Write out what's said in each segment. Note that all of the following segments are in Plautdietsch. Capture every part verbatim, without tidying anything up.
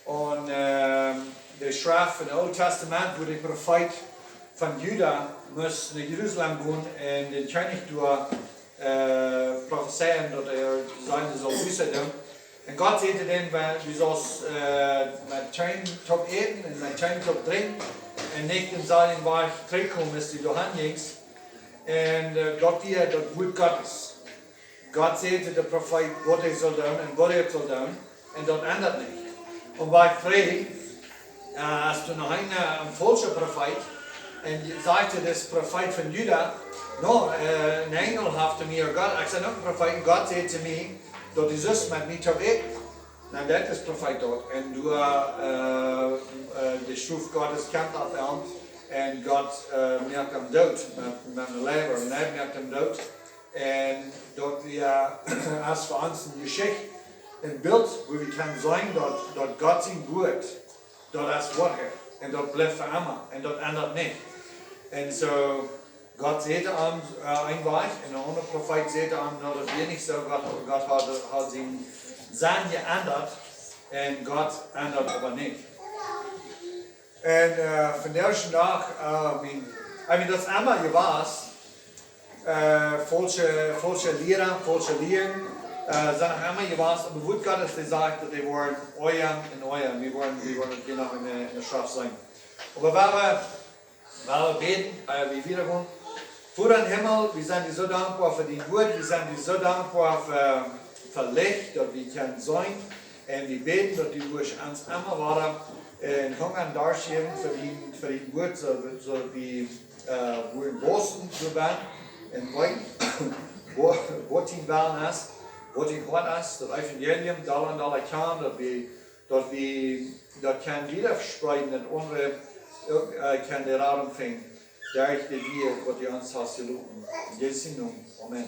Un äh, de Schreft von Ool Tastament, wua de Profeet von Juda must no Jerusalem gonen un dän Kjennich doa äh, profezeien, daut hee siene saul Buße doonen. Un Gott säd to dän: "Wan du saust äh, met kjeen toop äten un met kjeen toop drinkjen un nich dän selwjen Wajch trigjkomen aus du doahan jinjst." Un äh, daut wia daut Wuat Gottes. Gott säd to dän Profeet, waut hee saul doonen un waut hee saul doonen. Un daut endat nich. Un wan ekj froag, äh, es doa noch een äh, een faulscha Profeet? Un säd dis Profeet von Juda: "No, äh, een Enjel haft mie jesajcht, ekj sie uk een Profeet, un Gott säd to mie, daut du sust met mie toop äten." Dan deit dis Profeet daut. Un doa äh, äh, de Strof Gottes kjemt opp am. Un Gott äh, moakt am doot met, met een Leia, un hee moakt am doot. Un daut wia, äh, es fa ons eene Jeschicht, een Bilt, wua wie kjennen seenen, daut, daut Gott sien Wuat, daut es Woarheit. Un daut blift fa emma. Un daut endat nich. Un soo, Gott säd to am äh, een Wajch, un een aundra Profeet säd to am, daut wia nich soo, Gott, Gott haud, haud sienen Senn jeendat, un Gott endat oba nich. Un äh, vondoag dän Dach, äh, I mean, I mean, daut es emma jewast, äh, faulsche, faulsche Lieren, faulsche Lieren, äh, sent emma jewast, oba daut Wuat Gottes, daut sajcht, daut dee woaren oaja un oaja. Wie woaren, wie woaren daut hia noch en de, en de Schreft seenen. Oba wan wie, wan wie bäden, äh, wie wieda gonen. Voda em Himmel, wie sent die soo dankboa fa dien Wuat, wie sent die soo dankboa fa, fa Licht, daut wie kjennen seenen. Un wie bäden, daut du woascht ons emma wada äh, een Hunga un Darscht jäwen fa dien, fa dien Wuat, soo, soo wie äh, woaren wausen doabennen un weeten, waut, waut dien Wellen es, waut dien Hoat es, daut Evangelium dolla un dolla kjanen, daut wie, daut wie daut kjennen wiedaspreeden, daut aundre uk äh, kjennen de Radunk finjen derch de Wieed, waut du ons hast jeloten. En Jesus sien Nomen. Amen.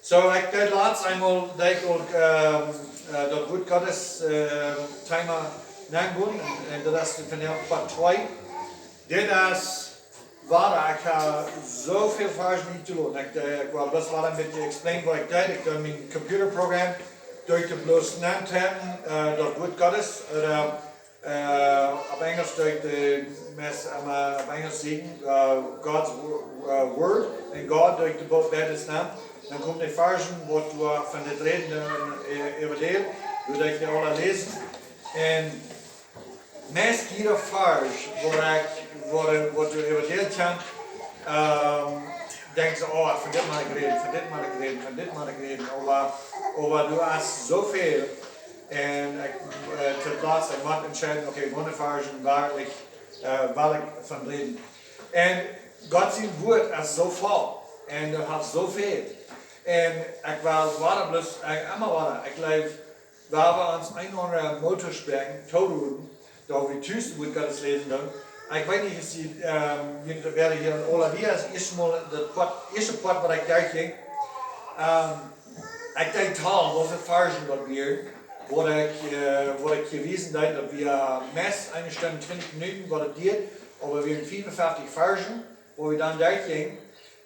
Soo, ekj deed latst eemol, deed ekj uk äh, äh, daut Wuat Gottes äh, Thema nenngonen, un, un daut es vondoag Poat twee. Dit es wada, ekj hab soo väl Varschen nich jeloten. Ekj, äh, ekj well bloos wada een bät explain waut ekj deed. Ekj deed mien Computerprogram, deed ekj bloos nenntippen äh, daut Wuat Gottes, ooda äh, opp Enjelsch deed ekj de, meist emma opp Enjelsch sajen, äh, God's wo- äh, Word, un God deed ekj de Bo- beides nenn. Dan kjemt de Varschen, waut doa von dit räden, äh, äwa dee, doa deed ekj dee aula läsen. Un meist jieda Varsch, waut ekj, waut, waut doa äwa dee kjemt, ähm, denkjst du: "Oh, von dit mott ekj räden, von dit mott ekj räden, von dit mott ekj räden." Oba, oba doa es soo väl. Un ekj, äh, totlatst, ekj mott entscheiden, okay, woone Varschen werkjlich äh, well ekj von räden. Un Gott sien Wuat es soo voll. Un daut haft soo väl. Un ekj well wada bloos, ekj, emma wada, ekj jleew, wie haben ons een aundren Motor sprengen, todoen, daut wie tus Wuat Gottes läsen doonen. Ekj weet nich, aus jie, ähm, jie wieren hia en Ola Dia, es ieescht mol daut Poat, ieeschte Poat waut ekj derchjinkj. Ähm, ekj denkj, tal, waut fa Varschen daut wieren, waut ekj, äh, waut ekj jewäsen deed, daut wia meist eene Stund, twintich Minuten, waut et diad, oba wia fiefunfeftich Varschen, waut wie dan derchjinkjen.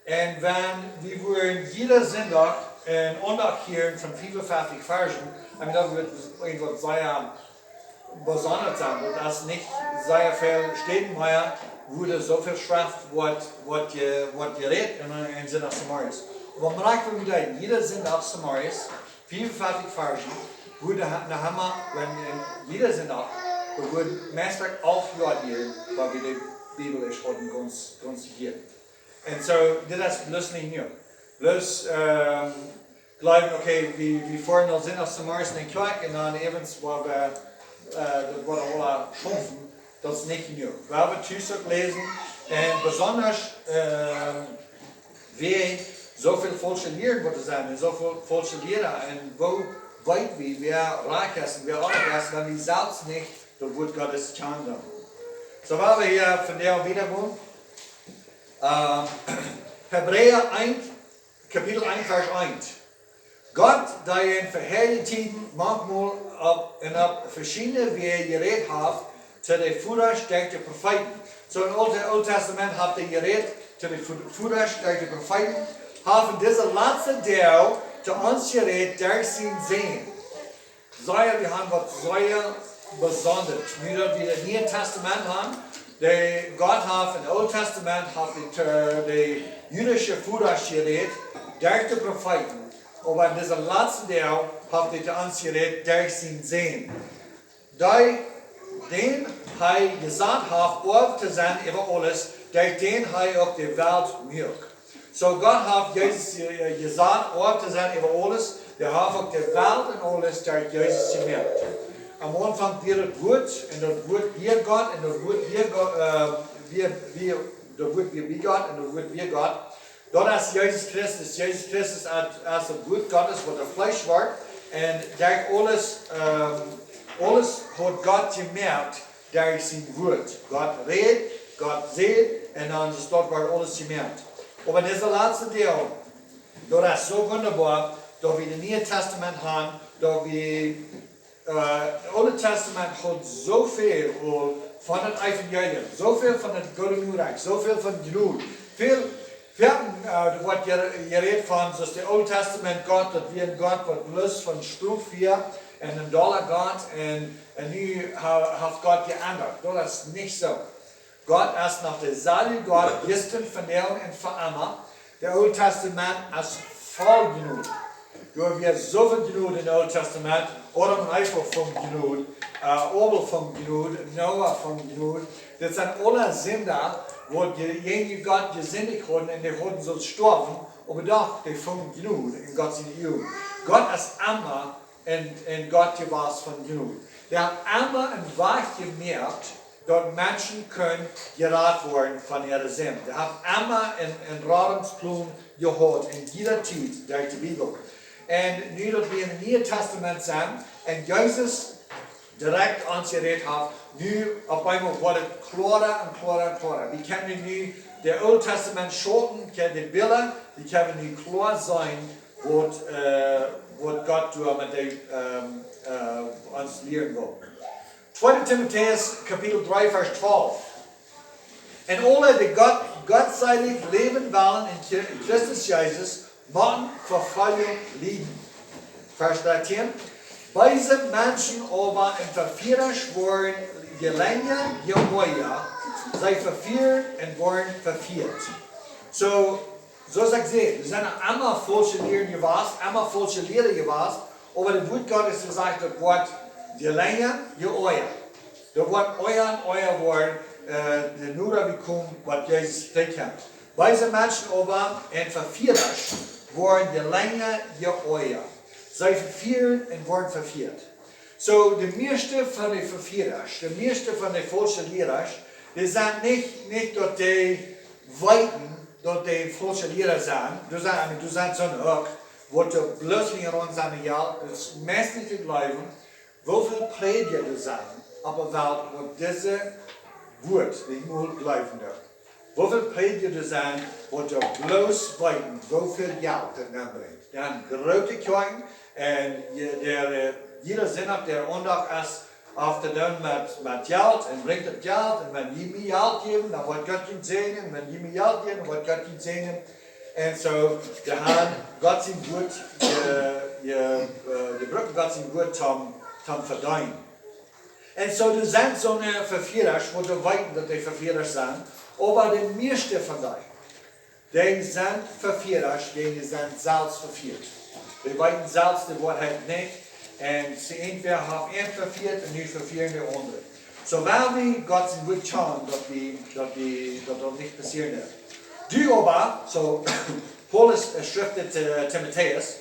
Un wan wie wieren jieda Sindach en Aundacht hieren von fiefunfeftich Varschen, ekj daut wia irjentwaut sea besonda sennen, daut es nich sea väl Städen mea, wua doa soo väl Schreft woat, woat je-, woat jerät en, en Sindach zemorjes. Oba mie rajcht, wie deeden jieda Sindach zemorjes fiefunfeftich Varschen, wua doa ha-, noch emma, wan en jieda Sindach, doa wia meist alf Joa hia, wua wie de Bibel ieescht hauden gaunz, gaunz hia. Un soo, dit es bloos nich nu. Bloos, ähm, jleewen, okay, wie, wie foaren aul Sindach zemorjes no de Kjoakj un dan äwens, wua wie, äh, daut woat aula schaufen, daut es nich nu. Wie haben tus uk läsen, un besonda, ähm, wäajen soo väl faulsche Lieren woaren sent, un soo väl faulsche Lieren, un woo weet wie, wäa rajcht es un wäa onrajcht es, wan wie selfst nich daut Wuat Gottes kjanen doonen. Soo, wie haben hia vondoag wieda gonen. Ähm, Hebräa eent, Kapitel eent, Varsch eent. Gott, dee en verhäaje Tieden manchmol opp, un opp veschiedne Wäaj jerät haft to de Vodasch derch de Profeeten. Soo em Oolen, Oolen Tastament haft hee jerät to de Vo-, Vodasch derch de Profeeten, haft en dise latste Doag to ons jerät derch sienen Sän. Sea, wie haben waut sea besondret. Nu daut wie daut Niee Tastament haben, de Gott haft em Oolen Tastament, haft de, de jüdische Vodasch jerät, derch de Profeeten. Oba en dise latste Deel haft hee to ons jerät, derch sienen Sän. Dee, dän hee jesat haft, Oaw to sennen äwa aules, derch dän hee uk de Welt muak. Soo Gott haft Jesus je-, jesat, Oaw to sennen äwa aules, dee haft uk de Welt un aules derch Jesus jemoakt. Aum Aunfank wia daut Wuat, un daut Wuat wia Gott, un daut Wuat wia Gott, äh, wia, wia, daut Wuat wia bie Gott, un daut Wuat wia Gott. Daut es Jesus Christus. Jesus Christus es, es daut Wuat Gottes, waut Fleesch wort. Un derch aules, ähm, aules haft Gott jemoakt derch sien Wuat. Gott räd, Gott säd, un dan es daut, wort aules jemoakt. Oba en dise latste Deel, daut es soo wundaboa, daut wie daut Niee Tastament haben, daut wie äh, daut Oole Tastament haud soo väl von daut Evangelium, soo väl von daut goode Norecht, soo väl von Jnod. Väl, väl, äh, woat je-, jerät von, soo aus daut Oole Tastament Gott, daut wia een Gott, waut bloos von Strof wia un een dolla Gott, un, un nu ha-, haft Gott jeendat. Daut es nich soo. Gott es noch deselwja Gott, jistren, vondoag un fa emma. Daut Oole Tastament es voll Jnod. Doa wia soo väl Jnod em Oolen Tastament, Adam un Eva von Jnod, äh, Abel von Jnod, Noah von Jnod. Daut sent aule Sinda, waut je-, jäajen Gott jesindicht hauden un dee hauden sullt stoawen, oba doch, dee fungen Jnod en Gott siene Uagen. Gott es emma un, un Gott jewast von Jnod. Dee haft emma een Wajch jemoakt, daut Menschen kunnen jerat woaren von äare Sind. Dee haft emma een, een Radungsplon jehaut en jieda Tiet derch de Bibel. Un nu daut wie em Nieen Tastament sent un Jesus direkt ons jerät haft, nu opp eemol woat et kloara un kloara un kloara. Wie kjennen nu daut Oole Tastament schaufen, kjennen de Bilda, wie kjennen nu kloa seenen, waut, äh, waut Gott doa met de, ähm, äh, ons lieren well. Tweede Timotäus Kapitel dree, Varsch twalf. Un aule, dee Gott, gottseelich läwen wellen en Chri-, Christus Jesus, motten Vefoljunk lieden. Varsch dartieen. Beese Menschen oba un Vefieerasch woaren je lenja, je oaja, see vefieren un woaren vefieet. Soo, soo aus ekj säd, doa sent emma faulsche Lieren jewast, emma faulsche Lieren jewast, oba daut Wuat Gottes sajcht, daut woat je lenja, je oaja. Daut woat oaja un oaja woaren, äh, de noda wie komen, waut Jesus trigj kjemt. Beese Menschen oba un Vefieerasch woaren je lenja, je oaja. See vefieren un woaren vefieet. Soo, de mieeschte von de Vefieerasch, de mieeschte von de faulsche Lierasch, dee sent nich, nich daut dee weeten, daut dee faulsche Liera sent. Doa sent, I mean, doa sent soone uk, waut doa bloos nich aun sent, jo, daut es meist nich to jleewen, woo väl Prädja doa sent opp de Welt, waut dise Wuat nich mol jleewen doonen. Woo väl Prädja doa sent, waut doa bloos weeten, woo väl Jelt daut nenbrinjt. Dee han groote Kjoakjen un je-, de, äh, jieda Sindach, de Aundacht es, haft to doonen met, met Jelt un brinjt daut Jelt. Un wan jie mie Jelt jäwen, dan woat Gott junt säajnen. Wan jie mie Jelt jäwen, woat Gott junt säajnen. Un soo, dee han Gott sien Wuat, je, je, äh, dee brucken Gott sien Wuat toom, toom vedeenen. Un soo, doa sent soone Vefieerasch, waut dee weeten, daut dee Vefieerasch sent, oba de mieeschte von dee, dee sent Vefieerasch, dee sent selfst vefieet. Dee weeten selfst de Woarheit nich, un see, irjentwäa haft an vefieet un nu vefieren dee aundre. Soo, wan wie Gott sien Wuat kjanen, daut wie, daut wie, daut daut nich passieren woat. Du oba, soo, Paulus, äh, schrift dit, äh, Timotäus,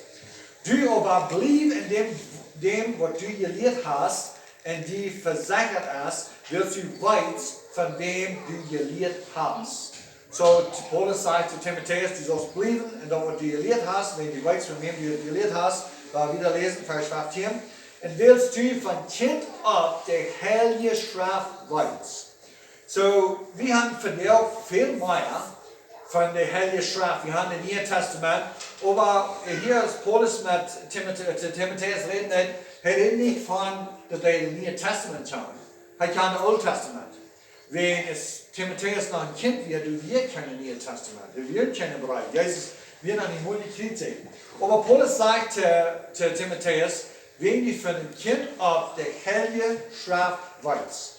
du oba bliew en däm, däm, waut du jelieet hast, un die vesechat es, wiels du weetst, von wäm du jelieet hast. Soo, Paulus sajcht to Timotäus, du saust bliewen en daut, waut du jelieet hast, wan du weetst, von wäm du jelieet hast, wan wie daut läsen, Varsch feftieen. Un wiels du von Kjint auf de Heilje Schreft weetst. Soo, wie han vondoag väl mea von de Heilje Schreft. Wie han daut Niee Tastament, oba hia es Paulus met Timotä-, to Timotäus räden, hee, hee rät nich von daut hee daut Niee Tastament kjant. Hee kjant daut Oole Tastament. Wan aus Timotäus noch een Kjint wia, doa wia kjeen Niee Tastament. Doa wia kjeen Breef. Jesus wia noch nich mol jekjriezicht. Oba Paulus sajcht to, to Timotäus, Wan du von een Kjint auf de Heilje Schreft weetst.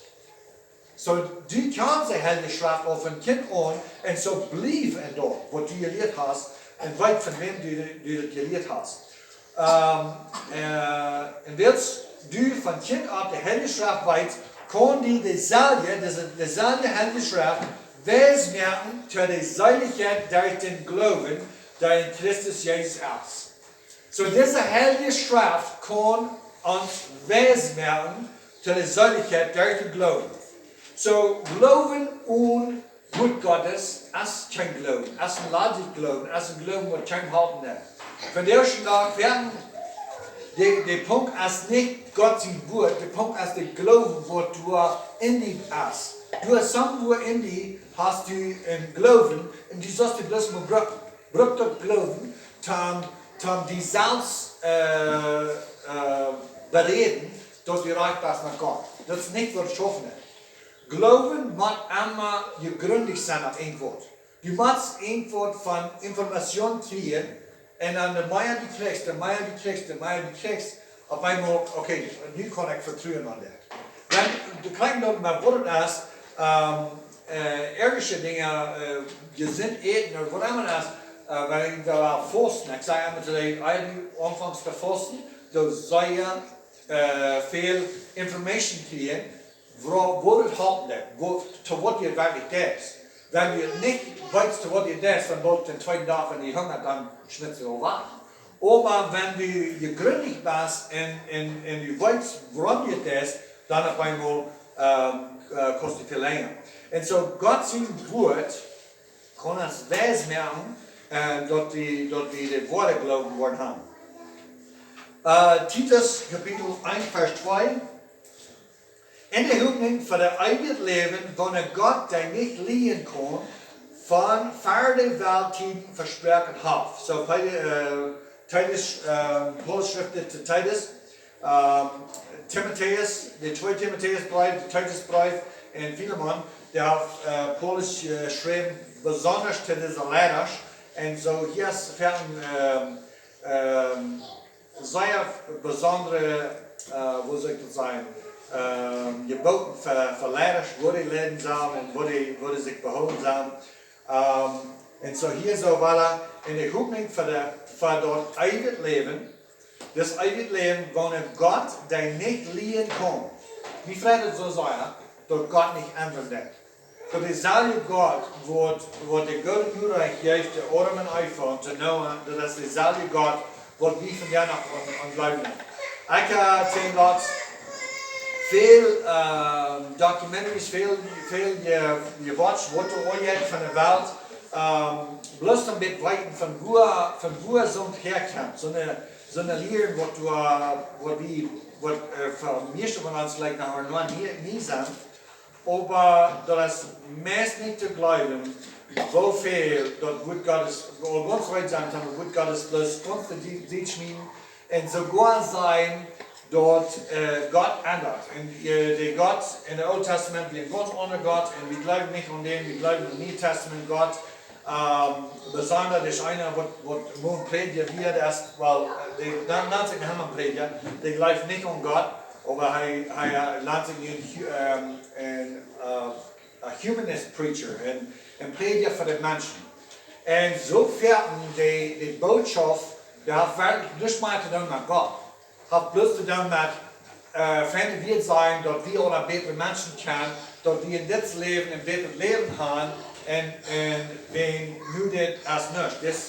Soo, du kaust de Heilje Schreft aul von Kjint aun, un soo bliew en daut, waut du jelieet hast, un weet von wäm du, du daut jelieet hast. Ähm, äh, un wiels du von Kjint auf de Heilje Schreft weetst, kaun die deeselwje, dise, deeselwje Heilje Schreft, wies moaken to de Seelichkjeit derch dän Gloowen, dee en Christus Jesus es. Soo, dise Heilje Schreft kaun ons wies moaken to de Seelichkjeit derch dän Gloowen. Soo, Gloowen onen Wuat Gottes es kjeen Gloowen, es een ladja Gloowen, es een Gloowen waut kjeen Halt nich. Vondoag dän Dach woaren, de, de Punkt es nich Gott sien Wuat, de Punkt es de Gloowen waut du en die hast. Du hast somewhere en die, hast du een Gloowen, un du saust dee bloos mau brucken. Bruk daut Gloowen, toom, toom die selfst, äh, äh, beräden, daut du rajcht best met Gott. Daut es nich waut schaufen es. Gloowen mott emma jegrunt sennen opp een Wuat. Du motst een Wuat von Information kjrieen, un dan de mea du kjrichst, de mea du kjrichst, de mea du kjrichst, opp eemol, okay, nu kaun ekj vetruen aun dit. Dan, du kjrichst dan mau waut daut es, ähm, äh, irdische Dinja, äh, jesunt äten ooda waut emma daut es, äh, wan wie fausten. Ekj saj emma to de, ea du aunfangst to fausten, du sust, äh, väl Information kjrieen, wua, wua daut halpt, waut, to waut du werkjlich deist. Wan du nich weetst, to waut du deist, dan woat dän tweeden Dach, wan du hungatst, dan schmittst du aul wajch. Oba wan du jegrunt best un, un, un du weetst, wuarom du deist, dan opp eemol, ähm, äh, kaust du väl lenja. Un soo Gott sien Wuat kaun ons wies moaken, äh, daut wie, daut wie dän woaren Gloowen woaren haben. Äh, Titus, Kapitel eent, Varsch twee. En de Hopninj fa daut eewje Läwen, woont Gott, dee nich lieejen kaun, von ver de Welt Tieden vesproaken haft. Soo, Pe-, äh, Titus, ähm, Paulus schrift dit to Titus. Ähm, Timotäus, de tweede Timotäusbreef, de Titusbreef un Filemon, dee haft, äh, Paulus jeschräwen, besonda to dise Leida. Un soo hia es väl, ähm, ähm, sea besondre, äh, woo saul ekj daut sajen, ähm, Jeboten fa, fa Leida, woo dee läwen sellen un woo dee, woo dee sikj behoolen sellen. Ähm, un soo hia soo wieda, en de Hopninj fa de, fa daut eewje Läwen, daut eewje Läwen, woont Gott, dee nich lieejen kaun. Wie froagen soo sea, daut Gott nich endren deit. Daut deeselwja Gott waut, waut de goode Norecht jeef to Adam un Eva un to Noah, daut es deeselwja Gott waut wie vondoag noch aun, aun jleewen. Ekj, äh, seen daut väl, ähm, Documentaries, väl, väl je, jewatcht, waut doa aunjeit von de Welt, ähm, bloos om daut weeten von wua, von wua soont häakjemt. Soone, soone Lieren waut doa, waut wie, waut, äh, fa mieeschte von ons veleicht noch nie, nie sent. Oba daut es meist nich to jleewen, woo väl daut Wuat Gottes, woo gaunz reed sent, daut Wuat Gottes bloos gaunz de Di-, Dietsch meenen, un soogoa sajen daut, äh, Gott endat. Un, äh, de Gott en de Oole Tastament wia een gaunz aundra Gott, un wie jleewen nich aun dän, wie jleewen aun dän Nieen Tastament Gott, ähm, besonda dis eena waut, waut mau een Prädja wia, daut es, well, äh, dee, dan, dan es hee een Prädja, dee jleeft nich aun Gott, oba hee, hee, äh, lat sikj nu een hu-, ähm, een, äh, een humanist preacher, een, een Prädja fa de Menschen. Un soo väl de, de Bootschoft, dee haft werkjlich nuscht mea to doonen met Gott. Haft bloos to doonen met, äh, feine Wieed sajen, daut wie aula bätre Menschen sent, daut wie en dit Läwen een bätret Läwen haben, un, un wan nu dit es nuscht. Dis,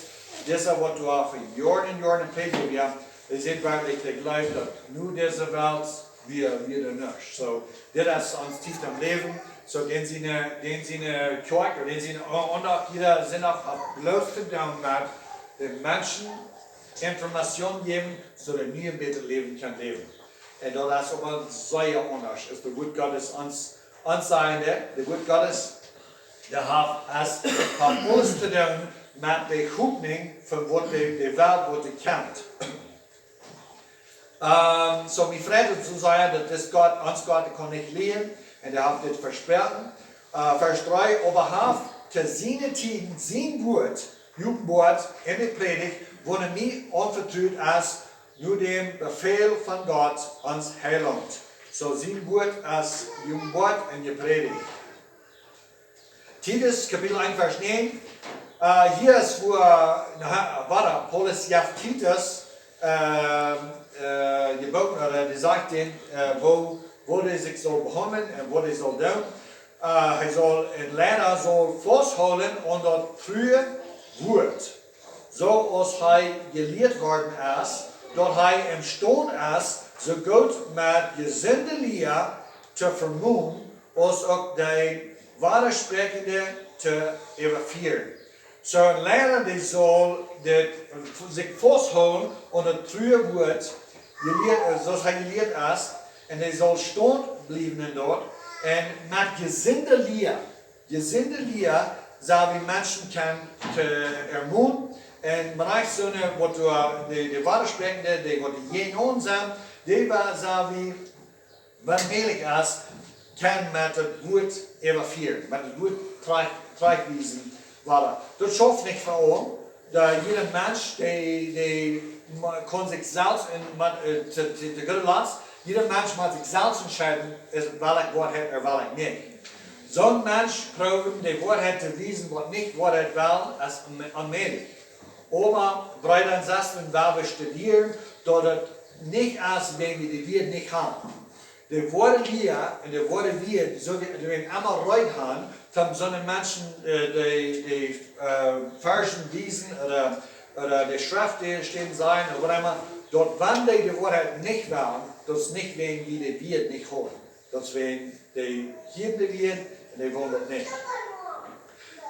dise waut doa fa Joaren un Joaren en Prädja wia, dee sajcht werkjlich, dee jleeft daut nu dise Welt wia, wia doa nuscht. Soo, dit es ons Tiet aum Läwen. Soo, dän siene, dän siene Kjoakj, ooda dän siene A-, Aundacht jieda Sindach haft bloos to doonen met de Menschen Information jäwen, soo daut nu een bätret Läwen kaun läwen. Un daut es oba sea aundasch. Es daut Wuat Gottes ons, ons sajcht, daut Wuat Gottes, daut haft, es, haft aules to doonen met de Hopninj von waut de, de Welt waut dee kjemt. Ähm, soo, mie freit daut soo sea, daut dis Gott, ons Gott, dee kaun nich lieejen, un hee haft dit vesproaken. Äh, Varsch dree, oba haft to siene Tieden sien Wuat jeopenboat en de Prädicht, waut mie aunvetrut es, no däm Befäl von Gott, ons Heilaunt. Soo sien Wort es jeopenboat un jeprädicht. Titus, Kapitel eent, Varsch näajen. Äh, hia es, wua, na, wada, Paulus jeft Titus, ähm, äh, jebooten, ooda dee sajcht am, äh, woo, woo hee sikj saul behaundlen un waut hee saul doonen. Äh, hee saul, een Liera saul fausthoolen aun daut true Wort, soo aus hee jelieet worden es, daut hee emstaund es, soo goot met jesunde Lia to vemonen, aus uk dee Wadajespräakjende to äwafieren. Soo een Liera, dee saul dit, sikj fausthoolen aun daut true Wort, jelieet, äh, soo aus hee jelieet es, un dee saul staunch bliewen en daut, un met jesunde Lia, jesunde Lia, sell wie Menschen kjennen to vemonen, un mau nich soone, waut doa, dee, dee Wadajespräakjende, dee waut doa jäajenaun sent, dee wa-, sell wie, wan mäajlich es, kjennen met daut Wort äwafieren, met daut Wort trajcht-, trajchtwiesen, wada. Daut schauft nich fa aula. Daut jieda Mensch, dee, dee ma-, kaun sikj selfst en, ma-, äh, to, to, to gooda Latst, jieda Mensch mott sikj selfst entscheiden, es, well ekj Woarheit ooda well ekj nich. Soon Mensch proowen, de Woarheit to wiesen, waut nich Woarheit well, es onm-, onmäajlich. Oba, Breeda un Sestren, wan wie studieren, daut et nich es, wan wie de Wieed nich haben. De woare Lia un de woare Wieed, soo wie, wie emma reed haben, om soone Menschen, äh, dee, dee, äh, Varschen wiesen ooda, ooda de Schreft, dee steit sajen, ooda waut emma, daut wan dee de Woarheit nich wellen, daut es nich wäajen wie de Wieed nich haben. Daut es wäajen dee hieren de Wieed un dee wellen daut nich.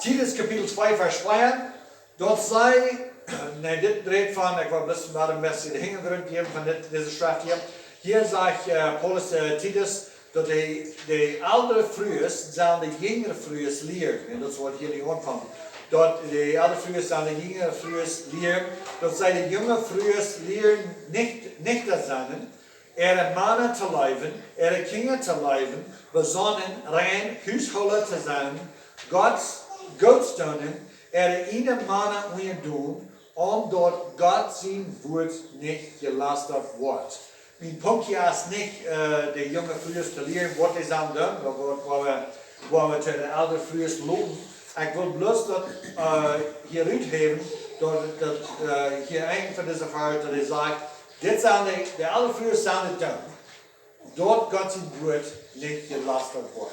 Titus Kapitel twee, Varsch vea. Daut see, nä, dit rät von, ekj well bloos mau een bät de Hinjagrunt jäwen von dit, dise Schreft hia. Hia sajcht, äh, Paulus, äh, Titus, daut de, de eldre Frues sellen de jinjre Frues lieren. Un daut es waut hia nu aunfangt. Daut de eldre Frues sellen de jinjre Frues lieren. Daut see de junge Frues lieren nich, nich to sennen, äare Mana to leewen, äare Kjinja to leewen, besonnen, rein, Hushoola to sennen, Gott, Gott to deenen, äare ieejne Mana unjadon, om daut Gott sien Wort nich jelastat woat. Mien Punkt hia es nich, äh, de junge Frues to lieren, waut dee sellen doonen, ooda waut, waut wie, waut wie to de eldre Frues loten. Ekj well bloos daut, äh, hia ruthäwen, daut, daut, äh, hia een von dise Varsch, daut hee sajcht, dit sellen de, de eldre Frues sellen dit doonen, daut Gott sien Wort nich jelastat woat.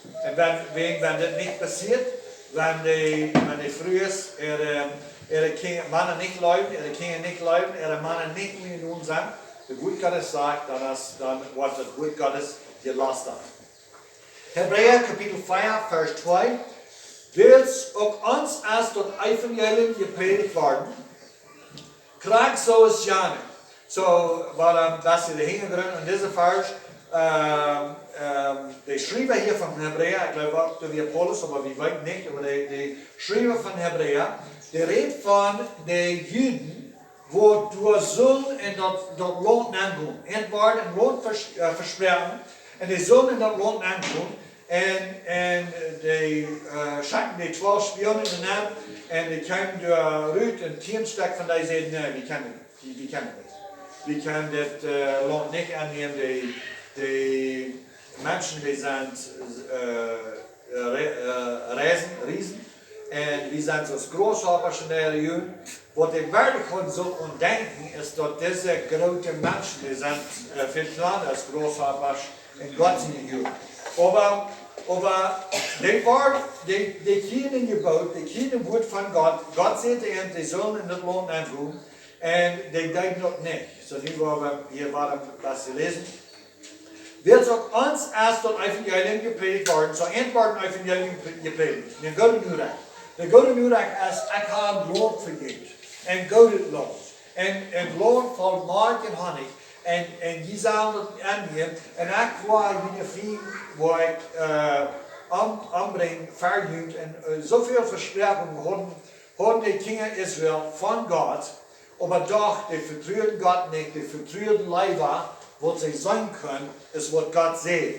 Un wan, wan, wan dit nich passieet, wan de, wan de Frues äare, äare Kjinja, Mana nich leewen, äare Kjinja nich leewen, äare Mana nich unjadon sent, daut Wort Gottes sajcht, dan es, dan woat daut Wort Gottes jelastat. Hebräa Kapitel vea, Varsch twee. Wiels uk ons es daut Evangelium jeprädicht worden, krakjt soo aus jane. Soo, waut een bät de Hinjagrunt aun dise Varsch, ähm, ähm, de Schriewa hia von Hebräa, ekj gleew uk, daut wia Paulus, oba wie weeten nich, oba de, de Schriewa von Hebräa, dee rät von de Juden, waut doa sullen en daut, daut Launt nengonen. An wort een Launt vers-, äh, vesproaken, un dee sullen en daut Launt nengonen, un, un dee, äh, schekjten dee twalf Spionen nenn, un dee kjeemen doa rut, un tieen Stekj von dee säden, nä, wie kjennen, wie, wie kjennen nich. Wie kjennen dit, äh, Launt nich aunnämen, dee, dee Menschen, dee sent, äh, äh, Re-, äh, Riesen, Riesen. Un wie sent soo aus Grasshoppasch en äare Uagen. Waut dee werkjlich hauden sullen aun denkjen, es daut dise groote Menschen, dee sent, äh, väl kjlanda aus Grasshoppasch en Gott siene Uagen. Oba, oba dee wort, dee, dee kjrieejen een Jeboot, dee kjrieejen een Wuat von Gott. Gott säd to an, dee sullen en daut Launt nengonen. Un dee deeden daut nich. Soo, nu woa wie hia wada een bät läsen. Wiels uk ons es daut Evangelium jeprädicht worden, soo an wort een Evangelium jeprädicht. De goode Norecht. De goode Norecht es, ekj hab een Launt fa junt. Een goodet Launt. Een, een Launt voll Malkj un Honnich. Un, un jie sellen daut aunnämen. Un ekj woa june Frind, woa ekj, äh, om-, ombrinjen, fa junt. Un, äh, soo väl Vespräakjungen hauden, hauden de Kjinja Israel von Gott, oba doch, dee vetruden Gott nich, dee vetruden leewa, waut see seenen kunnen, es waut Gott säd.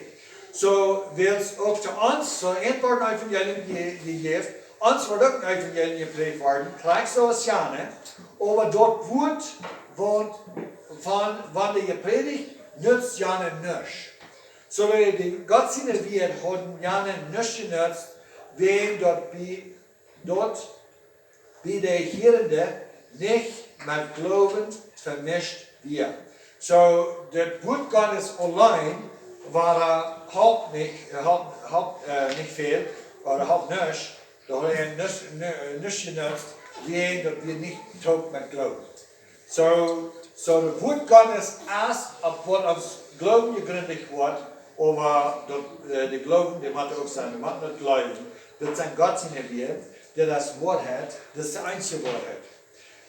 Soo, wiels uk to ons, soo an wort een Evangelium je-, jejäft, ons wort uk een Evangelium jeprädicht worden, krakjt soo aus jane, oba daut Wuat von, von waut jie prädijen, nutzt jane nuscht. Soo de Gott siene Wieed hauden jane nuscht jenutzt, wäajen daut bie, daut bie de Hierende nich met Gloowen vemischt wia. Soo, daut Wuat Gottes auleen wia, äh, halpt nich, äh, halpt, halpt, äh, nich väl, ooda halpt nuscht, daut haud nuscht, nu-, nuscht jenutzt, wäajen daut wia nich toop met Gloowen. Soo, soo daut Wuat Gottes es opp waut ons Gloowen jejrint woat, oba daut, äh, de Gloowen, dee mott uk sennen, dee mott nich jleewen. Daut sent Gott siene Wieed, daut es Woarheit, daut es de eensje Woarheit.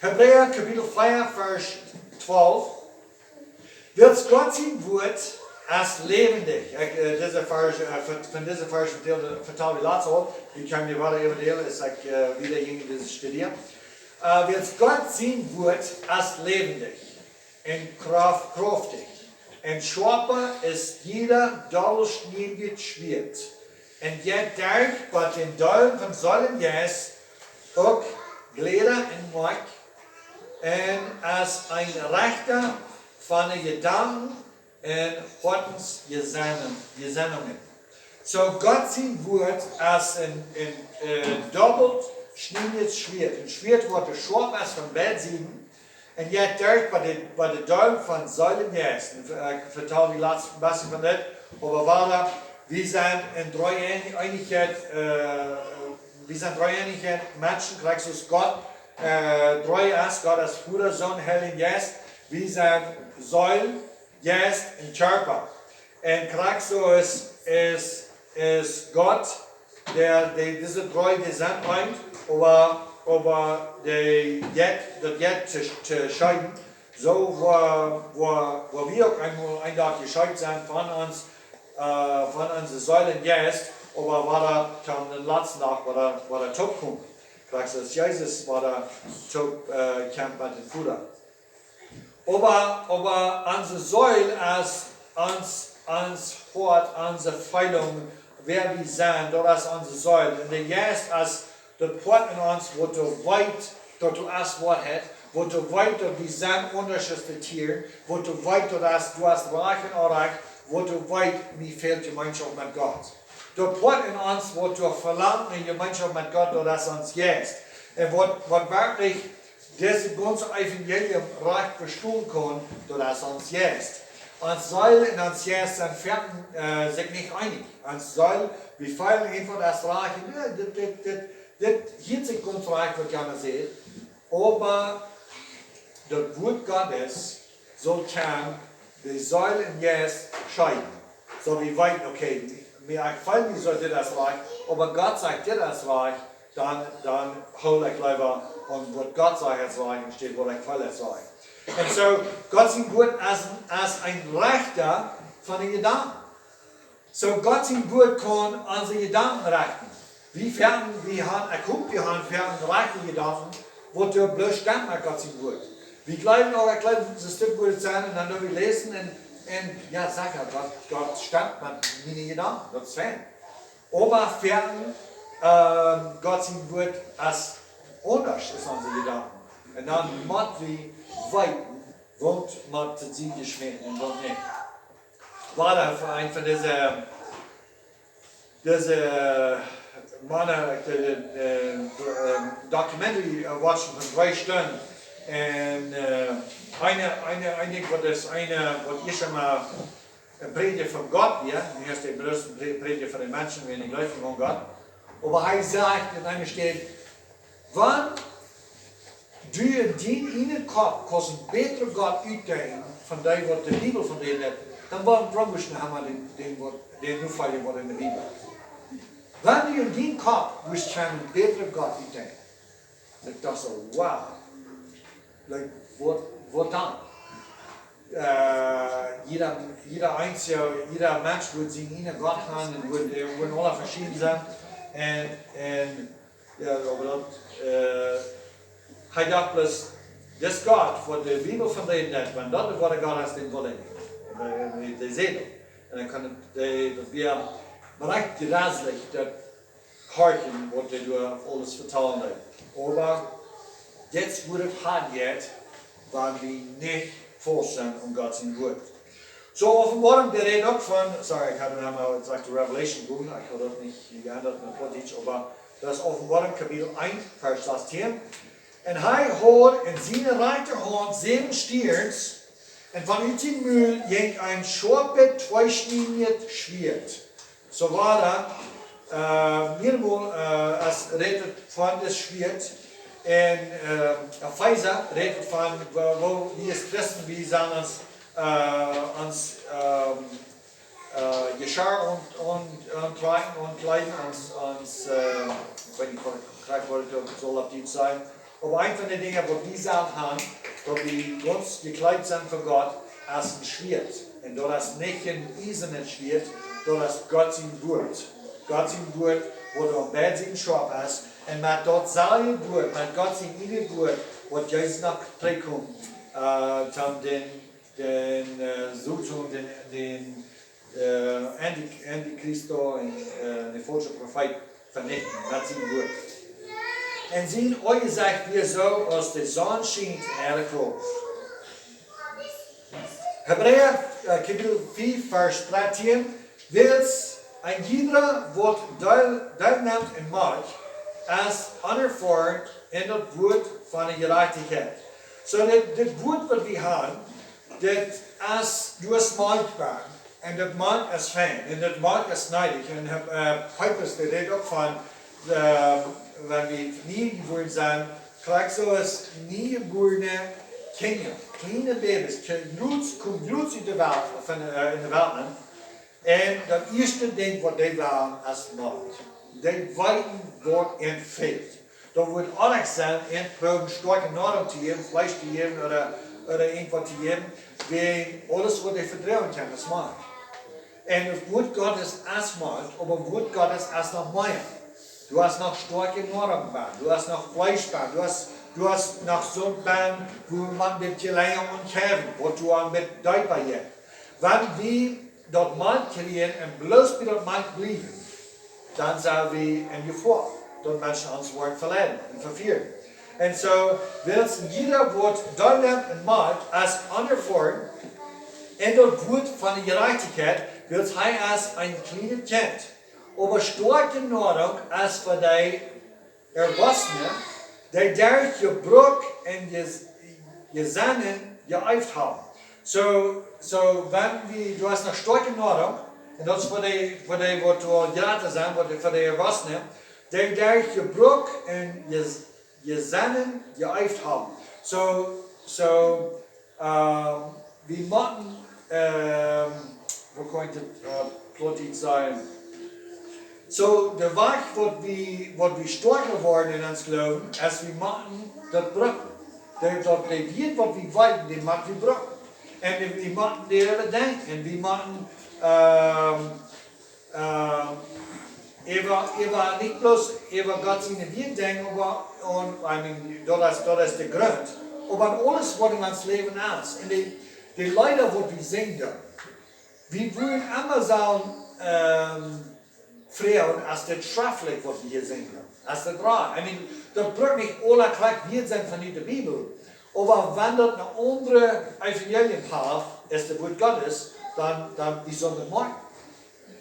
Hebräa Kapitel vea, Varsch twalf. Wiels Gott sien Wuat es läwendich. Ekj, äh, dise Varsch, äh, von, von dise Varsch vetald, vetald wie latst aul. Ekj kaun mie wada äwadälen, aus ekj, äh, wieda jinkj en dise Studie. Äh, wiels Gott sien Wuat es läwendich un krauf-, krauftich un schoapa aus jieda doppelschniedjet Schwieet. Un jeit derch bat dän Deelen von Seel un Jeist, uk Jleda un Moakj, un es een Rechta von de Jedanken un Hoatens Jesennen-, Jesennungen. Soo Gott sien Wuat es een, een, äh, doppelschniedjet Schwieet. Een Schwieet waut soo schoap es von beid Sieden. Un jeit derch bat de, bat de Deelen von Seel un Jeist. Un, äh, ekj vetald die latst een bät von dit, oba wada, wie sent en Dreeeenichkjeit, äh, wie sent Dreeeenichkjeit Menschen, krakjt soo aus Gott, äh, dree es, Gott es Voda, Sän, Heilja Jeist. Wie sent Seel, Jeist un Kjarpa. Un krakjt soo es, es, es Gott, dee, dee, dise dree, dee sent eent, oba, oba dee jeit, daut jeit to, to scheeden. Soo, woo, woo, woo wie uk eemol een Dach jescheet sent von ons, äh, von onse Seel un Jeist, oba wada toom latsten Dach, wada, wada toopkomen. Krakjt soo aus Jesus wada toop, äh, kjemt met dän Voda. Oba, oba onse Seel es ons, ons Hoat, onse Feelinj, wäa wie sent, daut es onse Seel. Un de Jeist es daut Poat en ons, waut doa weet, daut doa es Woarheit, waut doa weet, daut wie sent aundasch aus de Tieren, waut doa weet, daut es, doa es rajcht un onrajcht, waut doa weet, mie fält Jemeenschoft met Gott. Daut Poat en ons, waut doa velangt no Jemeenschoft met Gott, daut es ons Jeist. Un waut, waut werkjlich dise gaunze Evangelium rajcht vestonen kaun, daut es ons Jeist. Ons Seel un ons Jeist sent foaken, äh, sikj nich eenich. Ons Seel, wie feelen eefach daut es rajcht, un, äh, dit, dit, dit, dit hieet sikj gaunz rajcht, waut Jan sajcht. Oba daut Wuat Gottes saul kjennen de Seel un Jeist scheeden. Soo wie weeten, okay, mie, ekj feel mie soo, dit es rajcht, oba Gott sajcht, dit es rajcht, dan, dan hool ekj leewa aun waut Gott sajcht es rajcht, enne Städ waut ekj feel es rajcht. Un soo, Gott sien Wuat es, es een Rechta von de Jedanken. Soo Gott sien Wuat kaun onse Jedanken rechten. Wie foaken, wie han, ekj hop, wie han foaken rajchte Jedanken, waut doa bloos stemt met Gott sien Wuat. Wie jleewen uk, ekj jleew, daut es dit Wuat sennen, un dan doo wie läsen un, un jo, secha, Gott, Gott stemt met miene Jedanken, daut es fein. Oba foaken, ähm, Gott sien Wuat es aundasch aus onse Jedanken. Un dan mott wie weeten, waut mott to sied jeschmäten un waut nich. Wada fa een von dise, dise Mana, de, de, äh, Documentary, äh, watchen von dree Stunden. Un, äh, eene, eene, eene, waut es eene, waut es emma een Prädja von Gott, jo? Hee es de groote Prä-, Prädja von de Menschen, wäajen dee jleewen aun Gott. Oba hee sajcht en eene Städ, wan du en dien ieejnen Kopp kaust een bätren Gott utdenkjen von dee waut de Bibel von dee rät, dan wuarom, wuarom wurscht du dan dän, dän waut, dän nofoljen waut en de Bibel? Wan du en dien Kopp wurscht kjennen een bätren Gott utdenkjen. Ekj docht soo, wow. Like, waut, waut dan? Äh, jieda, jieda eensje, jieda Mensch wudd sienen ieejnen Gott haben un wudd, äh, wudden aula veschieden sennen. Un, un Jo, oba daut, äh, hee docht bloos, dis Gott, waut de Bibel von dee rät, wan daut de woare Gott es, dän well ekj nich. Dee, dee, dee sajcht daut. Un dan kaun et, dee, daut wia rajcht jreslich, daut horchen, waut dee doa aules vetalen deed. Oba dit wudd et han jet, Wan wie nich faust sent aun Gott sien Wort. Soo, Openboarunk, dee rät uk von, sorry, ekj haud noch mol jesajcht, de Revelation, ekj haud daut nich jeendat met Plautdietsch, oba daut es Openboarunk Kapitel eent, Varsch sastieen. Un hee haud en siene rajchte Haunt säwen Stierns, un von ut sien Mul jinkj een schoapet, tweeschniedjet Schwieet. Soo wada, äh, mearmol, äh, es rät et von daut Schwieet. En, äh, Efeesa rät et von, woo, woo wie aus Christen, wie sellen ons, äh, ons, ähm, äh, Jeschia aun, aun, auntrakjen, aunkjleeden, ons, ons, äh, ekj weet nich, waut ekj krakjt, waut ekj saul opp Dietsch sajen. Oba eent von de Dinja, waut wie sellen haben, daut wie gaunz jekjleet sent fa Gott, es een Schwieet. Un daut es nich een iesanet Schwieet, daut es Gott sien Wort. Gott sien Wort, waut aun beid Sieden schoap es. Un met daut selwje Wort, met Gott sien ieejnet Wort, woat Jesus noch trigjkomen, äh, toom dän, dän, äh, sozusajen dän, dän, äh, Anti-, Antichrist un, äh, dän faulschen Profeet venichten met sien Wort. Un sien Aunjesecht wia soo aus de Sonn schient en äare Krauft. Hebräa, äh, Kapitel fief, Varsch dartieen. Wiels een jieda, waut Deel, Deel nemt en Macht, es onerfoaren en daut Wort von de Jerajchtichkjeit. Soo, dit, dit Wort, waut wie haben, dit es, du hast Macht bie. Un daut Macht es fein, un daut Macht es needich. Un, äh, Petrus, dee rät uk von, äh, wan wie nie jebuaren sent, krakjt soo aus nie jebuarne Kjinja, kjliene Babys, kje-, jrots, komen jrots ut de Welt, von, äh, en de Welt nenn. Un daut ieeschte Dinkj, waut dee wellen, es Macht. Dee weeten, waut an fält. Daut woat aundasch sennen, an proowen stoakje Noarunk to jäwen, Fleesch to jäwen, ooda, ooda irjentwaut to jäwen, wiels aules, waut dee vedroagen kjennen, es Macht. Un daut Wort Gottes es Macht, oba daut Wort Gottes es noch mea. Du hast noch stoakje Noarunk bie, du hast noch Fleesch bie, du hast, du hast noch soont bie, wua maun daut je lenja aunhäwen, waut du aun met deepa jeit. Wan wie daut Macht kjrieen un bloos bie daut Macht bliewen, dan sent wie en Jefoa, daut Menschen ons woaren veleiden un vefieren. Un soo, wiels jieda, waut Deel nemt en Macht, es onerfoaren en daut Wort von de Jerajchtichkjeit, wiels hee es een kjlienet Kjint. Oba stoakje Noarunk es fa dee Erwossne, dee derch Jebruck un Jes-, Jesennen jeeeft haben. Soo, soo, wan wie, du hast noch stoakje Noarunk, un daut es fa dee, fa dee, waut aul jrata sent, waut, fa dee Erwossne, dee derch Jebruck un Jes-, Jesennen jeeeft haben. Soo, soo, ähm, wie motten, ähm, woo kaun ekj daut, äh, Plautdietsch sajen? Soo, de Wajch, waut wie, waut wie stoakja woaren en ons Gloowen, es wie motten daut brucken. Daut, daut de Wieed, waut wie weeten, dee mott wie brucken. Un wie, wie motten doaräwa denkjen. Un wie motten, ähm, ähm, äwa, äwa, nich bloos äwa Gott siene Wieed denkjen, oba, un, I mean, daut es, daut es de Grunt. Oba aun aules, waut en ons Läwen es. Un de, de Leeda, waut wie sinjen, wie wudden emma sellen, ähm, froagen, es dit schreftlich, waut wie hia sinjen? Es dit woa? I mean, daut brukt nich aula krakjt Wieed sennen von de Bibel. Oba wan daut een aundret Evangelium haft, es daut Wort Gottes, dan, dan wie sellen daut moakjen.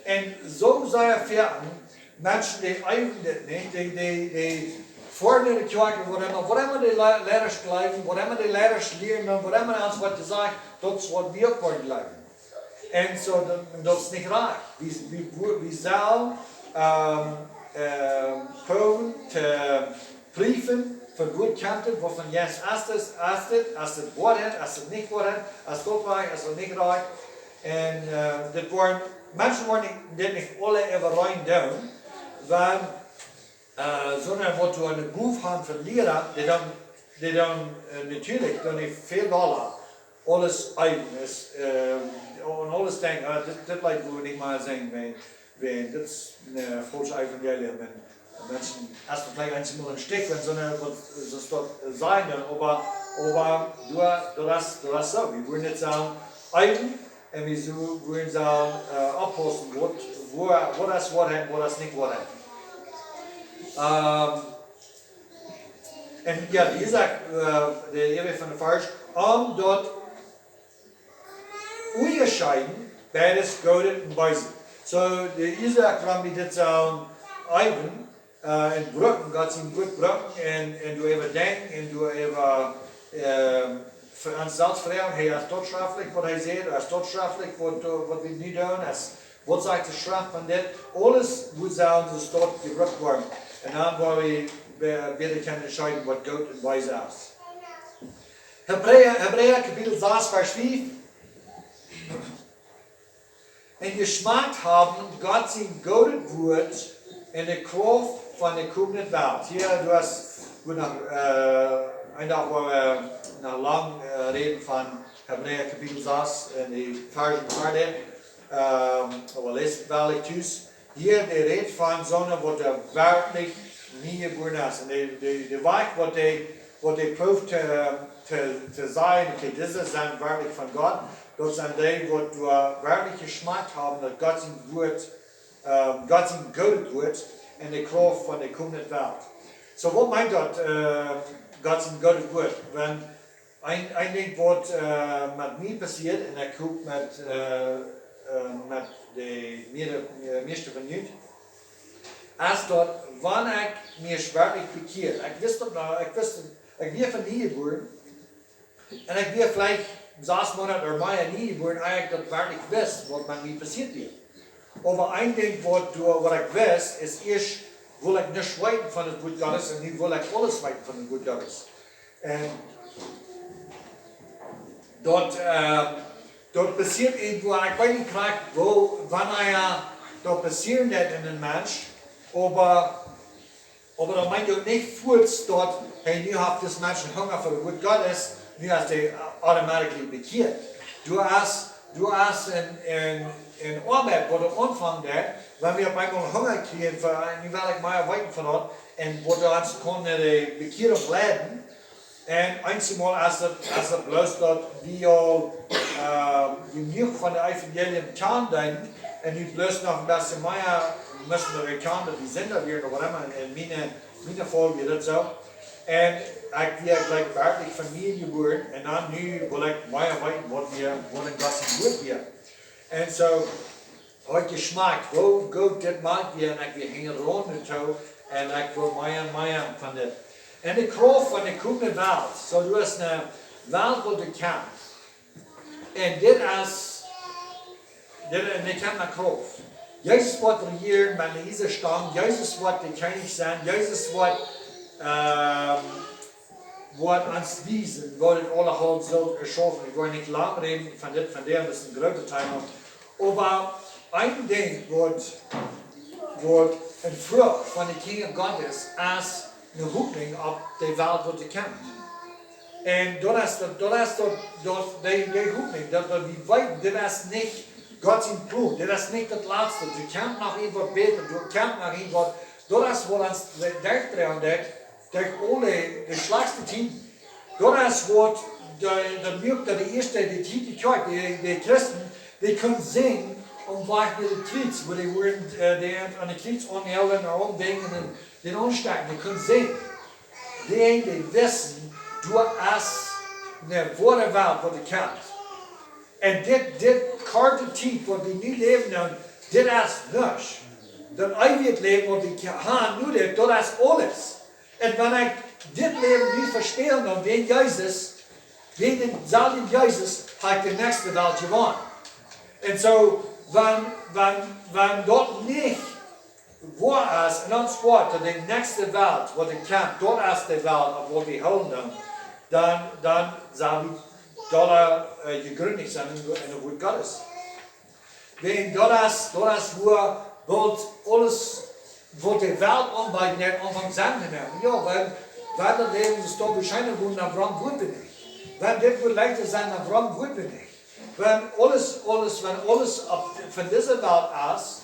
Un soo sent väl Menschen, dee eewen dit nich, dee, dee, dee foaren en de Kjoakj, waut emma, waut emma de Le-, Leida jleewen, waut emma de Leida lieren, un waut emma ons woat jesajcht, daut es, waut wie uk woaren jleewen. Un soo, daut, daut es nich rajcht. Wie, wie, wie sellen, ähm, ähm, proowen to prüfen, von wua kjemt et, waut von Jesus es et, es et, es et Woarheit, es et nich Woarheit, es daut rajcht, es daut nich rajcht. Un, äh, dit woaren, Menschen woaren nich, dit nich aula äwareen doonen, wan, äh, sonda waut du aun de Bow hast von Liera, dee dan, dee dan, äh, natieedlich, dan nich väl dolla aules eewen es, ähm, un aules denkjen, ah, dit, dit Leet woa wie nich mea sinjen, wiels, wiels dit es een, äh, faulschet Evangelium. Un, un Menschen, aus daut veleicht eenjemol een Stich, wan sonda waut, soo daut, äh, sennen, oba, oba, du, du hast, du hast soo, wie wudden nich sellen eewen, un wie soo, wudden sellen, äh, oppaussen, waut, wua, waut es Woarheit, waut es nich Woarheit. Ähm, Un jo, hia sajcht, äh, de Iewe von de Varsch, om daut unjascheiden beides Goodet un Beeset. Soo, de Uasoak wuarom wie dit sellen äwen, äh, un brucken, Gott sien Wuat brucken, un, un doaräwa denkjen, un doaräwa, ähm, fa ons selfst froagen, hey, es daut schreftlich, waut hee sajcht, es daut schreftlich, waut, waut wie nu doonen, es, waut sajcht de Schreft von dit? Aules, woo sellen see daut jebrukt woaren? Un dan woa wie be-, bäta kjennen entscheiden, waut goot un wees es. Hebräa, Hebräa Kapitel sas, Varsch fief. Un jeschmakt haben Gott sien goodet Wuat un de Krauft von de komende Welt. Hia, du hast, wua noch, äh, een Dach, wua wie noch lang, äh, räden von Hebräa Kapitel sas un de Varsch ver dit, ähm, oba läst et werkjlich tus. Hia, dee rät von soone, waut doa werkjlich nie jebuaren es. Un dee, dee, dee Wajch, waut dee, waut dee proowt to, to, to sajen, okay, dise sent werkjlich von Gott, daut sent dee, waut doa werkjlich jeschmakt haben, daut Gott sien Wuat, ähm, Gott sien goodet Wuat un de Krauft von de komende Welt. Soo, waut meent daut, äh, Gott sien goodet Wuat? Wan een, een Dinkj waut, äh, met mie passieet, un ekj hop met, äh, äh, met de mea-, äh, mieeschte von junt, es daut, wan ekj mie werkjlich bekjieed, ekj wist daut noch, ekj wist, ekj wia von nie jebuaren, un ekj wia veleicht sas Moonat ooda mea nie jebuaren, ea ekj daut werkjlich wist, waut met mie passieet wia. Oba een Dinkj waut, waut ekj wist, es, ieescht wull ekj nuscht weeten von daut Wuat Gottes, un nu wull ekj aules weeten von daut Wuat Gottes. Un daut, äh, daut passieet irjentwua, ekj weet nich krakjt woo, wanea daut passieren deit en een Mensch, oba, oba daut meent uk nich fuaz daut, hey, nu haft dis Mensch Hunga fa daut Wuat Gottes, nu es dee automatically bekjieet. Du hast, du hast een, een, een Oabeit, wua du aunfangen deist, wan wie opp eemol Hunga kjrieen, fa, nu well ekj mea weeten von daut, un wua du hast kunnen de Bekjierunk leiden, un eenjemol es et, es et bloos daut wie aul, äh, jenuach von daut Evangelium kjanen deeden, un nu bloos noch een bät mea musten wie kjanen, daut wie Sinda wieren, ooda waut emma, en, en miene, miene Faul wia daut soo. Un ekj wia jlikj werkjlich von nie jebuaren, un dan nu wull ekj mea weeten, waut wie, waut en Gott sien Wuat wia. Un soo, haud jeschmakt, woo goot dit moakt wia, un ekj wia hinjaraun doatoo, un ekj wull mea un mea von dit. Un de Krauft von de komende Welt, soo du hast eene Welt, waut du kjemst. Un dit es, dit, un dit kjemt met Krauft. Jesus woat rejieren met de Iesastam, Jesus woat de Kjennich sennen, Jesus woat, ähm, woat ons wiesen, woo dit aulahaunt saul schaufen. Ekj well nich lang räden von dit, von däm, daut es een grootet Thema. Oba een Dinkj waut, waut eene Frucht von de Kjinja Gottes es, es eene Hopninj opp de Welt, waut kjemt. Un daut es daut, daut es daut, daut, dee, dee Hopninj, daut, daut wie weeten, dit es nich Gott sien Plon, dit es nich daut latste, doa kjemt noch irjentwaut bäta, doa kjemt noch irjentwaut, daut es waut ons derchdroagen deit, derch aule de schlajchtste Tieden. Daut es waut de, daut muak daut de ieeschte, de Tiet, de Kjoakj, de, de Christen, dee kunnen sinjen, om Wajch no daut Kjriez, wua dee wudden, äh, dee aun daut Kjriez aunnaajlen un aundinjen un dän aunstekjen, dee kunnen sinjen. Dee, dee wisten, doa es eene woare Welt, waut kjemt. Un dit, dit korte Tiet, waut wie nu läwen, dan, dit es nuscht. Daut eewje Läwen, waut wie kje-, haben nu, dit, daut es aules. Un wan ekj dit Läwen nu vespäl, dan wäajen Jesus, wäajen dän selwjen Jesus, hab ekj de näakjste Welt jewonnen. Un soo, wan, wan, wan daut nich woa es en ons Hoat, daut de näakjste Welt, waut kjemt, daut es de Welt, opp waut wie hoolen dan, dan, dan sell wie dolla, äh, jegrinjt sennen en, en daut Wuat Gottes. Wäajen daut es, daut es wua boolt aules, waut de Welt aunbieet, nich aunfangt Senn to moaken. Jo, wan, wan daut Läwen soo scheen wia, dan wuarom wudden wie nich? Wan dit wudd leichta sennen, dan wuarom wudden wie nich? Wan aules, aules, wan aules opp, von dise Welt es,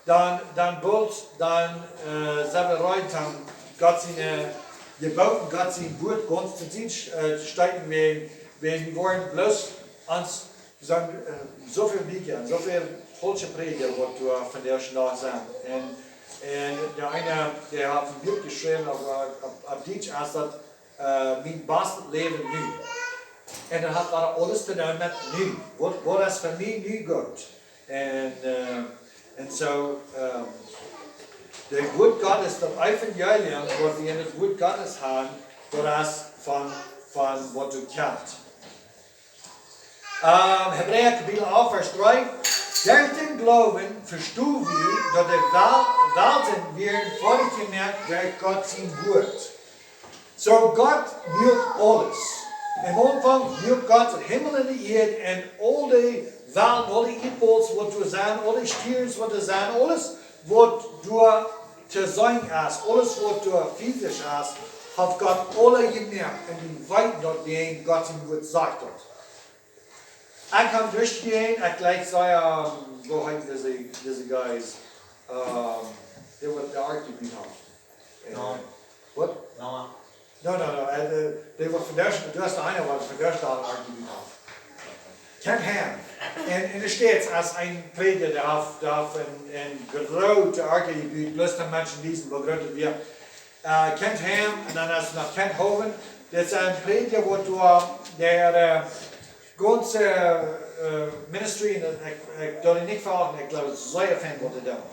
dan, dan boolt, dan, äh, sent wie reed om Gott siene, äh, Jeboten, Gott sien Wuat gaunz to Sied, äh, to stoten, wäajen, wäajen wie woaren bloos ons, sent, äh, soo väl Bieekja, soo väl faulsche Prädja, waut doa vondoag dän Dach sent. Un, un de eena, dee haft een Buak jeschräwen, opp, opp, opp Dietsch es daut, äh, Mien bastet Läwen nu. Un daut haft wada aules to doonen met nu. Waut, waut es fa mie nu goot? Un, äh, un soo, ähm, daut Wuat Gottes, daut Evangelium, waut wie en daut Wuat Gottes haben, daut es von, von waut du kjanst. Ähm, Hebräa Kapitel acht, Varsch dree. Derch dän Gloowen vestonen wie, daut de Wel-, Welten wieren foadich jemoakt derch Gott sien Wuat. Soo Gott muak aules. Em Aunfank muak Gott dän Himmel un de Ieed un aul de Welten, aul de Ieedbols, waut doa sent, aul de Stierns, waut doa sent, aules, waut doa to seenen es, aules, waut doa physisch es, haft Gott aules jemoakt. Un wie weeten daut, wiels Gott sien Wuat sajcht daut. Ekj kaun derchgonen, ekj jlikj soo, ähm, woo heet dise, dise guys? Ähm, dee waut de Ark jebut haben. Äh, Noah. Waut? Noah. No, no, no. Äh, dee, dee waut vondoag, du hast noch eenen, waut vondoag de Ark jebut haft. Kent Ham. Un, un doa steit, aus een Prädja, dee haft, dee haft een, een groote Ark jebut, bloos daut Menschen wiesen, woo groot et wia. Äh, Kent Ham, un dan hast du noch Kent Hovind. Dit sent Prädja, waut doa, äh, de, äh, gaunze, äh, Ministry, un ekj, ekj doo dee nich verachten, ekj jleew, daut es sea fein, waut dee doonen.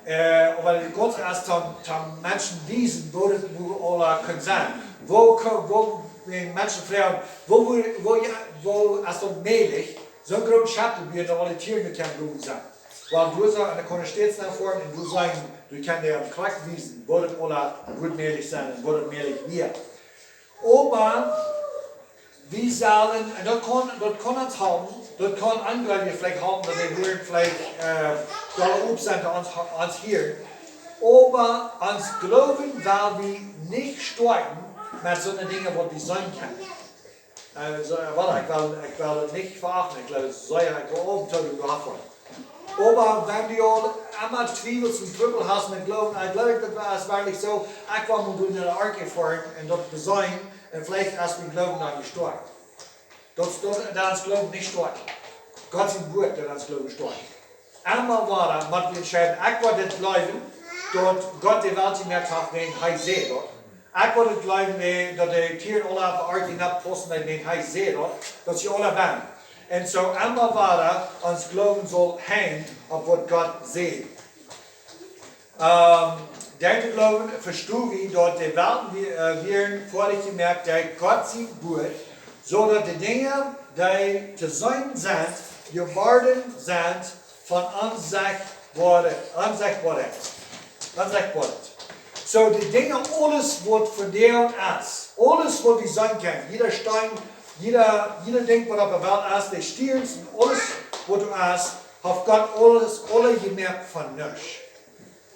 Äh, oba de gaunze es toom, toom Menschen wiesen, woo daut, woo aules kaun sennen. Woo kaun, woo, wan Menschen froagen, woo, woo, woo, jo, woo es daut mäajlich, soon grootet Schepp to buen, daut aule Tieren kjennen bowen sennen. Wiels du soo, un dan kaun ekj stets no foaren, un du sajen, du kaust dee aum Krakjt wiesen, woo daut aules wudd mäajlich sennen, un woo daut mäajlich wia. Oba wie sellen, un daut kaun, daut kaun ons halpen, daut kaun aundre veleicht halpen, daut dee wudden veleicht, äh, doa opp sennen, ons, ons hieren. Oba ons Gloowen well wie nich stoakjen met soone Dinja, waut wie seenen kjennen. Äh, soo, äh, waut, ekj well, ekj well daut nich verachten, ekj jleew, soo, jo, ekj well uk toodonen doafäa. Oba wan du aul emma Twiewels un Trubbel hast met Gloowen, ekj jleew, daut es werkjlich soo, ekj well mau no de Ark foaren un daut beseenen, un veleicht es mien Gloowen dan nich stoakj. Daut, daut, daut es Gloowen nich stoakj. Gott sien Wuat, daut es Gloowen stoakj. Emma wada mott wie entscheiden, ekj woa dit jleewen, daut Gott de Welt jemoakt haft, wiels hee sajcht daut. Ekj woa dit jleewen, daut de Tieren aule opp de Ark nenn paussen, wiels hee sajcht daut, daut see aule sent. Un soo emma wada, ons Gloowen saul henjen opp waut Gott sajcht. Ähm, derch dän Gloowen vestonen wie, daut de Welten wie-, äh, wieren foadich jemoakt derch Gott sien Wuat, soo daut de Dinja, dee to seenen sent, jeworden sent von Onsechtboarheit, Onsechtboarheit, Onsechtboarheit. Soo, de Dinja, aules waut vondoag es, aules waut wie seenen kjennen, jieda Steen, jieda, jieda Dinkj waut opp de Welt es, de Stierns un aules waut doa es, haft Gott aules, aule jemoakt von nuscht.